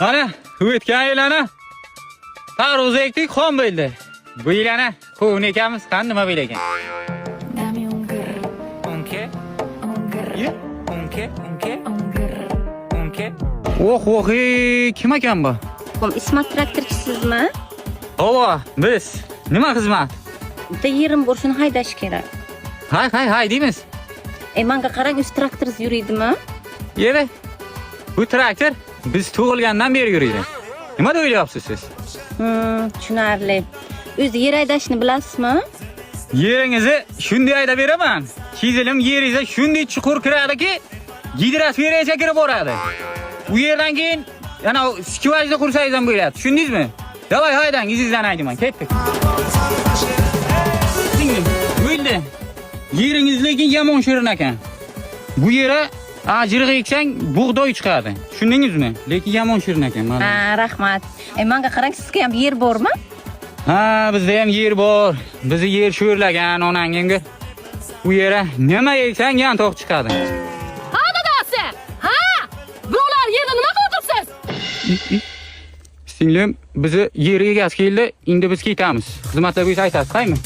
Mana o'tgan yil ana tarvuz ekdik, xom bo'ldi. Bu yil ana qovun ekamiz, qani nima bo'lar ekan? Dame un grr, Unke, un grr, unke, unke, un grr. Unke. Oh, oh, ey, kim ekan bu? Ismat traktorchisizmi? Ova, biz. Nima xizmat? Bitta yerim bor, shuni haydash kerak. Hay, hay, hay deymiz. E, manga qarang, o'zi traktoringiz yuraydimi? Yeri. Bu traktor biz tug'ilgandan beri yuriydi. Nima deb o'ylayapsiz siz? Tushunarli. O'zi yer haydashni bilasizmi? Yeringizni shunday haydab beraman. Chizilim yeringizga shunday chuqur kiradiki, gidrosferagacha kirib boradi. U yerdan keyin yana скважина qursangiz ham bo'ladi. Tushundingizmi? Давай haydang, izingizdan haydayman. Ketdik. Bo'ldi. Yeringiz lekin yomon shirin ekan. Bu yere ajriq eksang bug'doy chiqadi. Tushundingizmi? Lekin yomon shirin ekan mana. Ha, rahmat. E, manga qarang, sizga ham yer bormi? Ha, bizda ham yer bor. Bizni yer sho'rlagan onangga. U yere nima eksang yantoq chiqadi. Ha, dadasi! Ha! Birovlar yerda nima qilib o'tiribsiz? Singlim, bizni yer egasi keldi, endi biz ketamiz. Xizmatlar bo'lsa aytasiz, qaymi?